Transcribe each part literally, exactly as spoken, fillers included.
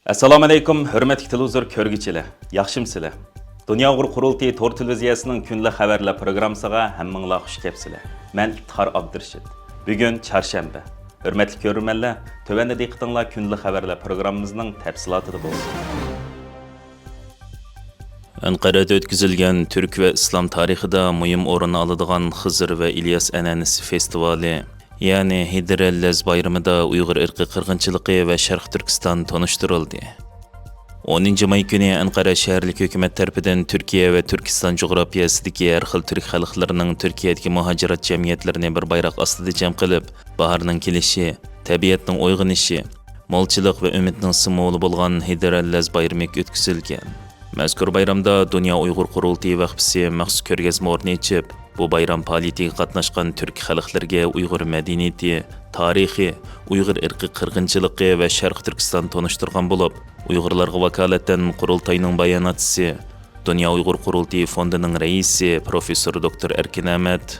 ئەسسالامۇئەلەيكۇم، ھۆرمەتلىك تېلېۋىزور كۆرگۈچىلەر، ياخشىمۇسىلەر؟ دۇنيا ئۇيغۇر قۇرۇلتىيى تور تېلېۋىزىيەسىنىڭ كۈندىلىك خەۋەرلەر پروگراممىسىغا ھەممىڭلار خۇش كەپسىلەر. مەن ئىپتىخار ئابدۇرېشىت. بۈگۈن چارشەنبە. ھۆرمەتلىك كۆرۈرمەنلەر، تۆۋەندە دىققىتىڭلار كۈندىلىك خەۋەرلەر پروگراممىمىزنىڭ تەپسىلاتىدا بولسۇن. ئەنقەرەدە ئۆتكۈزۈلگەن تۈرك ۋە ئىسلام تارىخىدا مۇھىم ئورۇن ئالىدىغان خىزىر ۋە ئىلياس ئەنئەنىسى فېستىۋالى، يەنى ھىدىرەللەز بايرىمىدا ئۇيغۇر ئىرقىي قىرغىنچىلىقى ۋە شەرقىي تۈركىستان تونۇشتۇرۇلدى. ئونىنچى ماي كۈنى ئەنقەرە شەھەرلىك ھۆكۈمەت تەرىپىدىن تۈركىيە ۋە تۈركىستان جۇغراپىيەسىدىكى ھەر خىل تۈرك خەلقلىرىنىڭ تۈركىيەدىكى مۇھاجىرەت جەمئىيەتلىرىنى بىر بايراق ئاستىدا جەم قىلىپ، باھارنىڭ كېلىشى، تەبىئەتنىڭ ئويغىنىشى، مولچىلىق ۋە ئۈمىدنىڭ سىمۋولى بولغان ھىدىرەللەز بايرىمى ئۆتكۈزۈلگەن. مەزكۇر بايرامدا دۇنيا ئۇيغۇر قۇرۇلتىيى ۋەقپىسى مەخسۇس كۆرگەزمە ئورنى ئېچىپ، بۇ بايرام پائالىيىتىگە قاتناشقان تۈرك خەلقلىرىگە ئۇيغۇر مەدەنىيىتى، تارىخى، ئۇيغۇر ئىرقىي قىرغىنچىلىقى ۋە شەرقىي تۈركىستان تونۇشتۇرغان بولۇپ، ئۇيغۇرلارغا ۋاكالىتەن قۇرۇلتاينىڭ باياناتچىسى، دۇنيا ئۇيغۇر قۇرۇلتىيى فوندىنىڭ رەئىسى پروفېسسور دوكتور ئەركىن ئەمەت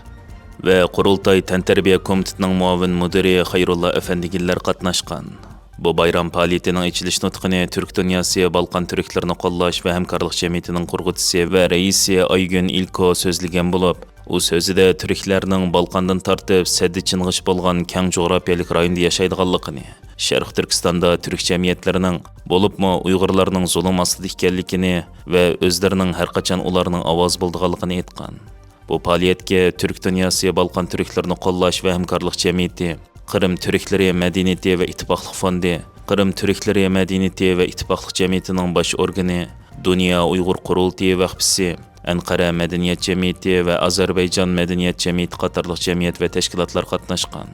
ۋە قۇرۇلتاي تەنتەربىيە كومىتېتىنىڭ مۇئاۋىن مۇدىرى خەيرۇللا ئەفەندىگىللەر قاتناشقان. بۇ بايرام پائالىيىتىنىڭ ئېچىلىش نۇتقىنى تۈرك دۇنياسى بالقان تۈركلىرىنى قوللاش ۋە ھەمكارلىق جەمئىيىتىنىڭ قۇرغۇچىسى ۋە رەئىسى ئايگۈن ئىلكو سۆزلىگەن بولۇپ، ئۇ سۆزىدە تۈركلەرنىڭ بالقاندىن تارتىپ سەددى چىنغىچە بولغان كەڭ جۇغراپىيەلىك رايوندا ياشايدىغانلىقىنى، شەرقىي تۈركىستاندا تۈرك جەمئىيەتلىرىنىڭ، بولۇپمۇ ئۇيغۇرلارنىڭ زۇلۇم ئاستىدا ئىكەنلىكىنى ۋە ئۆزلىرىنىڭ ھەرقاچان ئۇلارنىڭ ئاۋازى بولىدىغانلىقىنى ئېيتقان. بۇ پائالىيەتكە تۈرك دۇنياسى بالقان تۈركلىرىنى قوللاش ۋە ھەمكارلىق جەمئىيىتى، قىرىم تۈركلىرى مەدەنىيىتى ۋە ئىتتىپاقلىق فوندى، قىرىم تۈركلىرى مەدەنىيىتى ۋە ئىتتىپاقلىق جەمئىيىتىنىڭ باش ئورگىنى، دۇنيا ئۇيغۇر قۇرۇلتىيى ۋەقپىسى، ئەنقەرە مەدەنىيەت جەمئىيىتى ۋە ئازەربەيجان مەدەنىيەت جەمئىيىتى قاتارلىق جەمئىيەت ۋە تەشكىلاتلار قاتناشقان.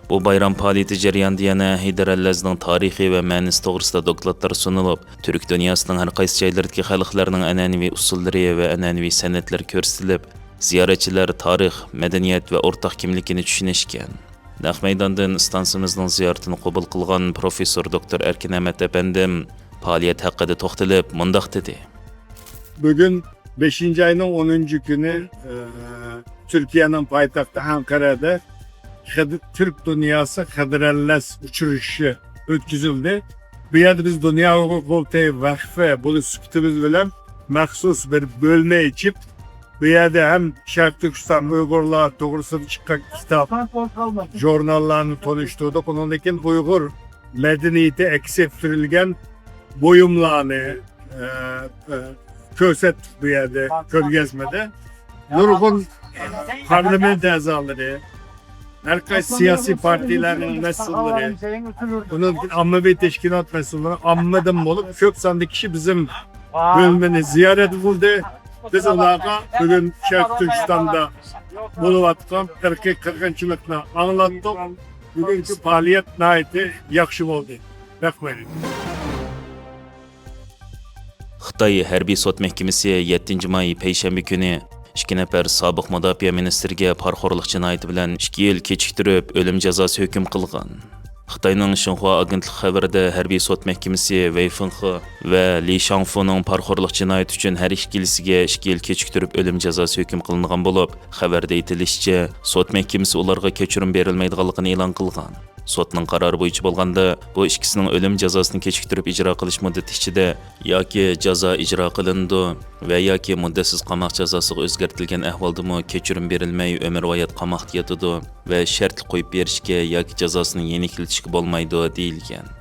بۇ بايرام پائالىيىتى جەريانىدا يەنە ھەيدەر ئەللەزنىڭ تارىخى ۋە مەنىسى توغرىسىدا دوكلاتلار سۇنۇلۇپ، تۈرك دۇنياسىنىڭ ھەر قايسى جايلىرىدىكى خەلقلەرنىڭ ئەنئەنىۋى ئۇسسۇللىرى ۋە ئەنئەنىۋى سەنئەتلىرى كۆرسىتىلىپ، زىيارەتچىلەر تارىخ، مەدەنىيەت ۋە ئورتاق كىملىكىنى چۈشىنىشكەن. نەق مەيداندىن ئىستانسىمىزنىڭ زىيارىتىنى قوبۇل قىلغان پروفېسسور دوكتور ئەركىن ئەمەت ئەپەندىم پائالىيەت ھەققىدە توختىلىپ مۇنداق دېدى. بۈگۈن بەشىنچى ئاينىڭ ئونىنچى كۈنى، ئە، تۈركىيەنىڭ پايتەختى ئەنقەرەدە خىد-، تۈرك دۇنياسى خىدىرەللەس ئۇچرىشىشى ئۆتكۈزۈلدى. بۇ يەردە بىز دۇنيا ئۇيغۇر قۇرۇلتىيى ۋەقفى بولۇش سۈپىتىمىز بىلەن مەخسۇس بىر بۆلمە ئېچىپ، بۇ يەردە ھەم شەرقىي تۈركىستان ئۇيغۇرلار توغرىسىدا چىققان كىتاب، ژۇرناللارنى تونۇشتۇردۇق. ئۇنىڭدىن كېيىن ئۇيغۇر مەدەنىيىتى ئەكس ئەتتۈرۈلگەن بۇيۇملارنى، ئە، ئە، كۆرسەتتۇق بۇ يەردە، كۆرگەزمىدە. نۇرغۇن پارلامېنت ئەزالىرى، ھەر قايسى سىياسىي پارتىيىلەرنىڭ مەسئۇللىرى، ئۇنىڭدىن كېيىن ئاممىۋى تەشكىلات مەسئۇللىرى ئاممىدىن بولۇپ، كۆپ ساندا كىشى بىزنىڭ بۆلمىنى زىيارەت قىلدى. بىز ئۇلارغا بۈگۈن شەرقىي تۈركىستاندا بولۇۋاتقان ئىرقىي قىرغىنچىلىقنى ئاڭلاتتۇق. بۈگۈنكى پائالىيەت ناھايىتى ياخشى بولدى. رەھمەت. خىتاي ھەربىي سوت مەھكىمىسى يەتتىنچى ماي پەيشەنبە كۈنى ئىككى نەپەر سابىق مۇداپىئە مىنىستىرىگە پارىخورلۇق جىنايىتى بىلەن ئىككى يىل كېچىكتۈرۈپ ئۆلۈم جازاسى ھۆكۈم قىلغان. خىتاينىڭ شىنخۇا ئاگېنتلىقى خەۋىرىدە ھەربىي سوت مەھكىمىسى ۋېي فېڭخې ۋە لى شاڭفۇنىڭ پارىخورلۇق جىنايىتى ئۈچۈن ھەر ئىككىلىسىگە ئىككى يىل كېچىكتۈرۈپ ئۆلۈم جازاسى ھۆكۈم قىلىنغان بولۇپ، خەۋەردە ئېيتىلىشىچە، سوت مەھكىمىسى ئۇلارغا كەچۈرۈم بېرىلمەيدىغانلىقىنى ئېلان قىلغان. سوتنىڭ قارارى بويىچە بولغاندا، بۇ ئىككىسىنىڭ ئۆلۈم جازاسىنى كېچىكتۈرۈپ ئىجرا قىلىش مۇددىتى ئىچىدە ياكى جازا ئىجرا قىلىنىدۇ ۋە ياكى مۇددەتسىز قاماق جازاسىغا ئۆزگەرتىلگەن ئەھۋالدىمۇ كەچۈرۈم بېرىلمەي ئۆمۈرۋايەت قاماقتا ياتىدۇ ۋە شەرتلىك قويۇپ بېرىشكە ياكى جازاسىنى يېنىكلىتىشكە بولمايدۇ، دېيىلگەن.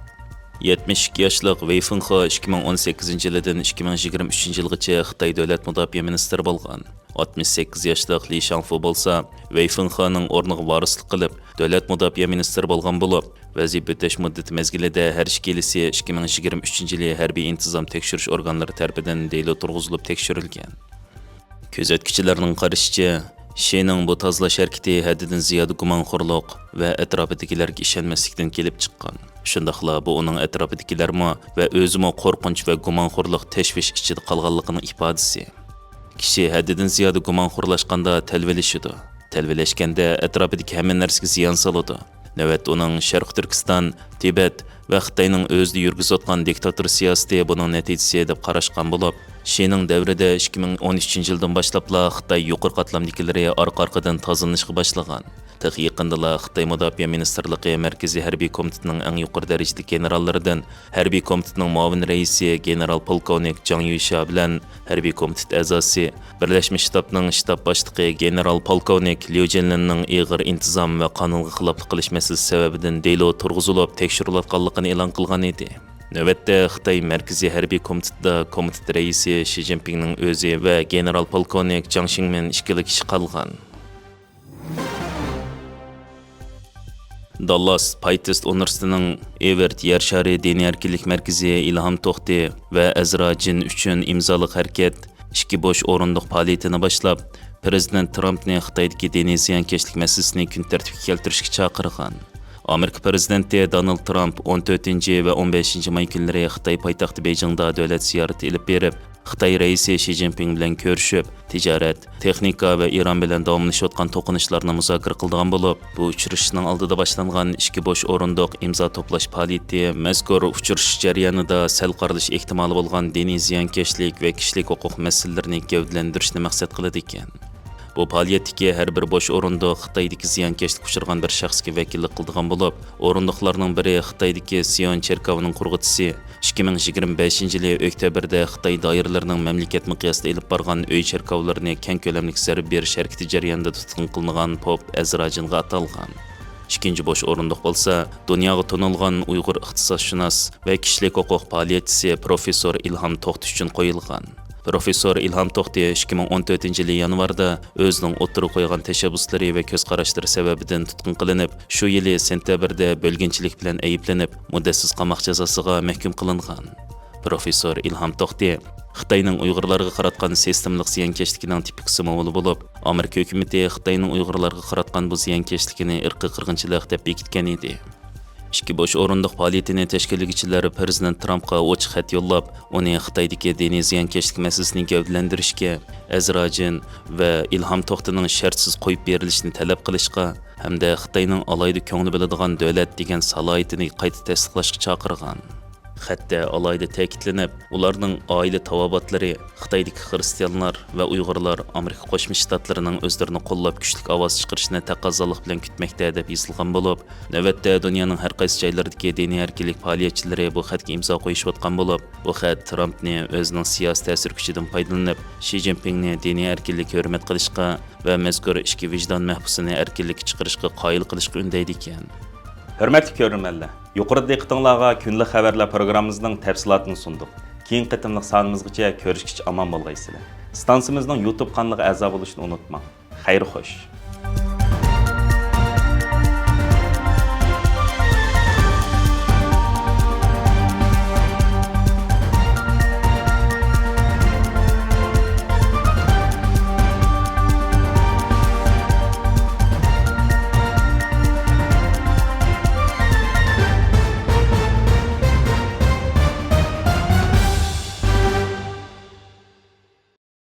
يەتمىش ئىككى ياشلىق ۋېي فېڭخې ئىككى مىڭ ئون سەككىزىنچى يىلىدىن ئىككى مىڭ يىگىرمە ئۈچىنچى يىلغىچە خىتاي دۆلەت مۇداپىئە مىنىستىرى بولغان. ئاتمىش سەككىز ياشلىق لى شاڭفۇ بولسا، ۋېي فېڭخېنىڭ ئورنىغا ۋارىسلىق قىلىپ، دۆلەت مۇداپىئە مىنىستىرى بولغان بولۇپ، ۋەزىپە ئۆتەش مۇددىتى مەزگىلىدە ھەر ئىككىلىسى ئىككى مىڭ يىگىرمە ئۈچىنچى يىلى ھەربىي ئىنتىزام تەكشۈرۈش ئورگانلىرى تەرىپىدىن دېلو تۇرغۇزۇلۇپ تەكشۈرۈلگەن. كۆزەتكۈچىلەرنىڭ قارىشىچە، شىنىڭ بۇ تازىلاش ھەرىكىتى ھەددىدىن زىيادە گۇمانخورلۇق ۋە ئەتراپىدىكىلەرگە ئىشەنمەسلىكتىن كېلىپ چىققان. شۇنداقلا بۇ ئۇنىڭ ئەتراپىدىكىلەرمۇ ۋە ئۆزىمۇ قورقۇنچ ۋە گۇمانخورلۇق، تەشۋىش ئىچىدە قالغانلىقىنىڭ ئىپادىسى. كىشى ھەددىدىن زىيادە گۇمانخورلاشقاندا تەلۋىلىشىدۇ. تەلۋىلەشكەندە ئەتراپىدىكى ھەممە نەرسىگە زىيان سالىدۇ. نۆۋەتتە ئۇنىڭ شەرقىي تۈركىستان، تىبەت ۋە خىتاينىڭ ئۆزىدە يۈرگۈزۈۋاتقان دىكتاتور سىياسىتى بۇنىڭ نەتىجىسى دەپ قاراشقان بولۇپ، شىنىڭ دەۋرىدە ئىككى مىڭ ئون ئۈچىنچى يىلدىن باشلاپلا خىتاي يۇقىرى قاتلامدىكىلىرى ئارقا-ئارقىدىن تازىلىنىشقا باشلىغان. تېخى يېقىندىلا خىتاي مۇداپىئە مىنىستىرلىقى مەركىزىي ھەربىي كومىتېتىنىڭ ئەڭ يۇقىرى دەرىجىلىك گېنېراللىرىدىن ھەربىي كومىتېتنىڭ مۇئاۋىن رەئىسى گېنېرال پولكوۋنىك جاڭ يۈشيا بىلەن ھەربىي كومىتېت ئەزاسى، بىرلەشمە شتابنىڭ شتاب باشلىقى گېنېرال پولكوۋنىك ليۇ جىنلىننىڭ ئېغىر ئىنتىزام ۋە قانۇنغا خىلاپلىق قىلىش مەسىلىسى سەۋەبىدىن دېلو تۇرغۇزۇلۇپ تەكشۈرۈلۈۋاتقانلىقىنى ئېلان قىلغان ئىدى. نۆۋەتتە خىتاي مەركىزىي ھەربىي كومىتېتىدا كومىتېت رەئىسى شى جىنپىڭنىڭ ئۆزى ۋە گېنېرال پولكوۋنىك جاڭ شىڭمىن ئىككىلا كىشى قالغان. داللاس پايتېست ئۇنىۋېرسىتېتىنىڭ ئېۋېرت يەر شارى دىنىي ئەركىنلىك مەركىزى ئىلھام توختى ۋە ئەزرا جىن ئۈچۈن ئىمزالىق ھەرىكەت ئىككى بوش ئورۇندۇق پائالىيىتىنى باشلاپ، پىرېزىدېنت ترامپنى خىتايدىكى دىنىي زىيانكەشلىك مەسىلىسىنى كۈن تەرتىپكە كەلتۈرۈشكە چاقىرغان. ئامېرىكا پىرېزىدېنتى دونالد ترامپ ئون تۆتىنچى ۋە ئون بەشىنچى ماي كۈنلىرى خىتاي پايتەختى بېيجىڭدا دۆلەت زىيارىتى ئېلىپ بېرىپ، خىتاي رەئىسى شى جىنپىڭ بىلەن كۆرۈشۈپ، تىجارەت، تېخنىكا ۋە ئىران بىلەن داۋاملىشىۋاتقان توقۇنۇشلارنى مۇزاكىرە قىلىدىغان بولۇپ، بۇ ئۇچرىشىشنىڭ ئالدىدا باشلانغان ئىككى بوش ئورۇندۇق ئىمزا توپلاش پائالىيىتى مەزكۇر ئۇچرىشىش جەريانىدا سەل قارىلىش ئېھتىمالى بولغان دىنىي زىيانكەشلىك ۋە كىشىلىك ھوقۇق مەسىلىلىرىنى گەۋدىلەندۈرۈشنى مەقسەت قىلىدىكەن. بۇ پائالىيەتتىكى ھەر بىر بوش ئورۇندۇق خىتايدىكى زىيانكەشلىككە ئۇچرىغان بىر شەخسكە ۋەكىللىك قىلىدىغان بولۇپ، ئورۇندۇقلارنىڭ بىرى خىتايدىكى سىئون چېركاۋىنىڭ قۇرغۇچىسى، ئىككى مىڭ يىگىرمە بەشىنچى يىلى ئۆكتەبىردە خىتاي دائىرىلىرىنىڭ مەملىكەت مىقياسىدا ئېلىپ بارغان ئۆي چېركاۋلىرىنى كەڭ كۆلەملىك زەربە بېرىش ھەرىكىتى جەريانىدا تۇتقۇن قىلىنغان پوپ ئەزراجىنغا ئاتالغان. ئىككىنچى بوش ئورۇندۇق بولسا، دۇنياغا تونۇلغان ئۇيغۇر ئىقتىسادشۇناس ۋە كىشىلىك ھوقۇق پائالىيەتچىسى پروفېسسور ئىلھام توختى ئۈچۈن قويۇلغان. پروفېسسور ئىلھام توختى ئىككى مىڭ ئون تۆتىنچى يىلى يانۋاردا ئۆزىنىڭ ئوتتۇرىغا قويغان تەشەببۇسلىرى ۋە كۆز قاراشلىرى سەۋەبىدىن تۇتقۇن قىلىنىپ، شۇ يىلى سېنتەبىردە بۆلگۈنچىلىك بىلەن ئەيىبلىنىپ، مۇددەتسىز قاماق جازاسىغا مەھكۇم قىلىنغان. پروفېسسور ئىلھام توختى خىتاينىڭ ئۇيغۇرلارغا قاراتقان سىستېمىلىق زىيانكەشلىكىنىڭ تىپىك سىمۋولى بولۇپ، ئامېرىكا ھۆكۈمىتى خىتاينىڭ ئۇيغۇرلارغا قاراتقان بۇ زىيانكەشلىكىنى ئىرقىي قىرغىنچىلىق دەپ بېكىتكەن ئىدى. ئىككى بوش ئورۇندۇق پائالىيىتىنى تەشكىللىگۈچىلەر پىرېزىدېنت ترامپقا ئوچۇق خەت يوللاپ، ئۇنى خىتايدىكى دىنىي زىيانكەشلىك مەسىلىسىنى گەۋدىلەندۈرۈشكە، ئەزراجىن ۋە ئىلھام توختىنىڭ شەرتسىز قويۇپ بېرىلىشىنى تەلەپ قىلىشقا ھەمدە خىتاينىڭ ئالاھىدە كۆڭلى بىلىدىغان دۆلەت دېگەن سالاھىيىتىنى قايتا تەستىقلاشقا چاقىرغان. خەتتە ئالاھىدە تەكىتلىنىپ، ئۇلارنىڭ ئائىلە تاۋابىئاتلىرى، خىتايدىكى خىرىستىيانلار ۋە ئۇيغۇرلار ئامېرىكا قوشما شتاتلىرىنىڭ ئۆزلىرىنى قوللاپ كۈچلۈك ئاۋاز چىقىرىشىنى تەقەززالىق بىلەن كۈتمەكتە، دەپ يېزىلغان بولۇپ، نۆۋەتتە دۇنيانىڭ ھەر قايسى جايلىرىدىكى دىنىي ئەركىنلىك پائالىيەتچىلىرى بۇ خەتكە ئىمزا قويۇشۇۋاتقان بولۇپ، بۇ خەت ترامپنى ئۆزىنىڭ سىياسىي تەسىر كۈچىدىن پايدىلىنىپ، شى جىنپىڭنى دىنىي ئەركىنلىككە ھۆرمەت قىلىشقا ۋە مەزكۇر ئىككى ۋىجدان مەھبۇسىنى ئەركىنلىككە چىقىرىشقا قايىل قىلىشقا ئۈندەيدىكەن. ھۆرمەتلىك كۆرۈرمەنلەر، يۇقىرىدا دىققىتىڭلارغا كۈندىلىك خەۋەرلەر پروگراممىمىزنىڭ تەپسىلاتىنى سۇندۇق. كېيىنكى قېتىملىق سانىمىزغىچە كۆرۈشكىچە ئامان بولغايسىلەر. ئىستانسىمىزنىڭ يۇتۇب قانىلىغا ئەزا بولۇشنى ئۇنتۇماڭ. خەير خوش.